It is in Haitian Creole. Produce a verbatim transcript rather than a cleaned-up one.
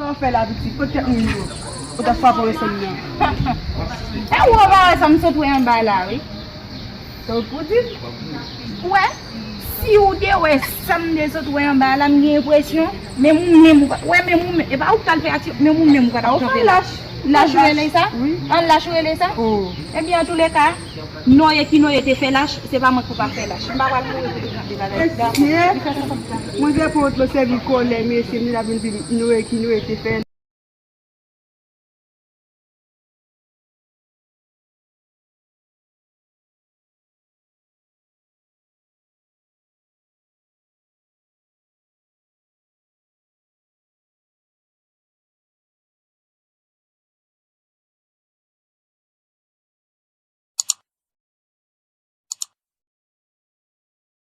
Sa w fè la, pitit? Kot tèt moun yo? Ou t ap frape w ensemble nan. E ou pa wè sa m sot wè anba la, wi. Sa w pou di? Ou wè, si ou te wè sa m te sot wè anba la, m gen enpresyon, menm ou menm ou pa, wè, menm ou menm, e pa ou k t al fè aksyon, menm ou menm ou pa t ap kanpe la. Lach ou rele sa? An lach ou rele sa? Ebyen, antouleka, Noye ki Noye te fè lach, se pa mwen ki pa fè lach. M pa pral mouri pou te kanpe bagay sa. Li fè sa. Mwen se pou yo sèvi kòlè, mesye, m te ap vin di Noye ki Noye te fè.